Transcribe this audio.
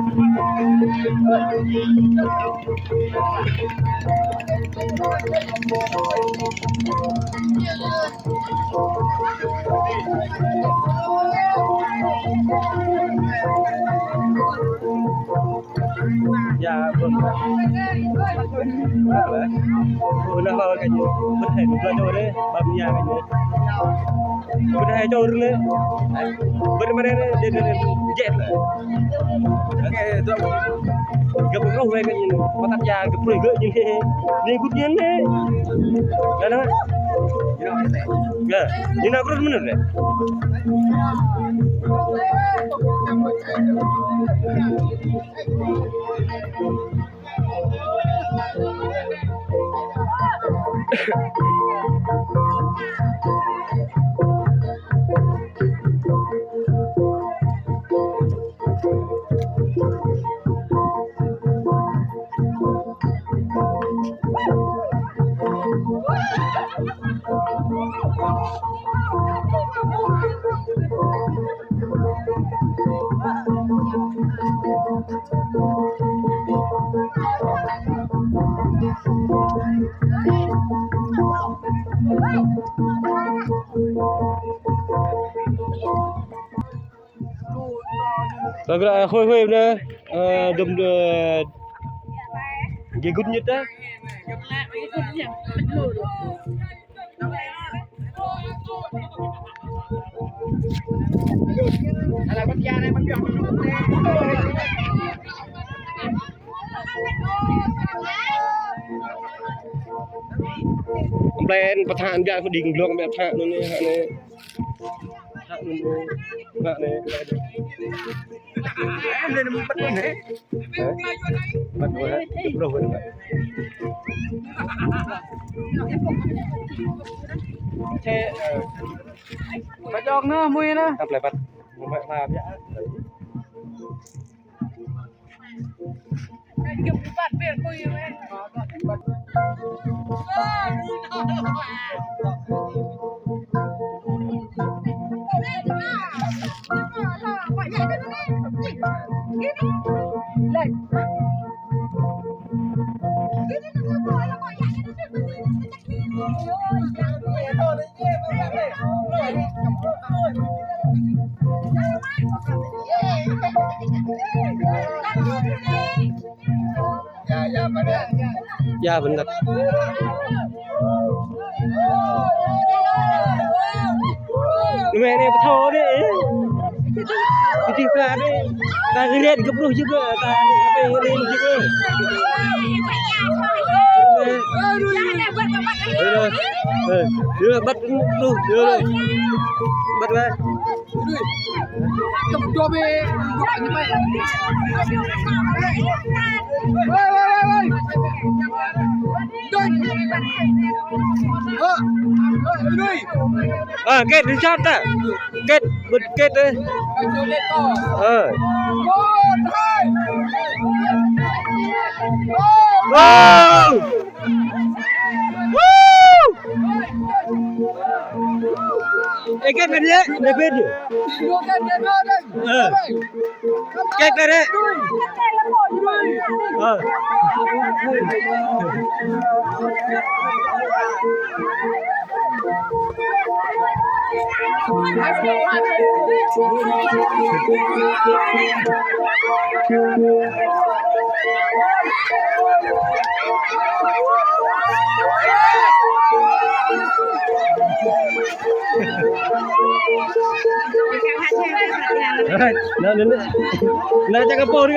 ຢາເບິ່ງ ໂອ້ຍ ນັກເວົ້າກັນຢູ່ ເພິ່ນໃຫ້ເຈົ້າເດ້ ບາບຍາກັນຢູ່ ເພິ່ນໃຫ້ເຈົ້າເລີຍ ເພິ່ນມາໄດ້ເດ້ ເດ້ ເດ້ ເຈັດເລີຍ ເອີ ເຈົ້າ ກະບໍ່ເຂົ້າໄວ້ກັນຢູ່ ບໍ່ຕັດຢາກະປ່ອຍເກີດຢູ່ນີ້ ນີ້ກຸດເຢັນນີ້ ນັ້ນນະ ເອີ ຢູ່ນອກລົດມັນນັ້ນແຫຼະ. ເອີ ໂອ້ຍໆ ເດີ ເອີ ດົມ ເດີ ເຢກຸດຍືດເດີ. ແປນປະທານຢາກດີງຫຼວງແບບທາກນັ້ນນີ້ ທາກນັ້ນນີ້ ທາກນີ້. ຢ່າເພິ່ນກັນ ແມ່ນີ້ປະເທົາເດ້ ວິທີການເດ້ ການເຮັດກັບລູກຈິກເດີ ການເຮັດກັບລູກຈິກເດີ ເອີ ເອີ ບັດລູກ ເອີ ບັດໄວ້. Ơ, kết đi sát ta. Kết, bật kết đi. Ơ. Ơ. Ê, kết bên đấy, để bên đi. Ơ. Kết bên đấy. Ơ. Nah, nah, nah. Nah, jangan pori.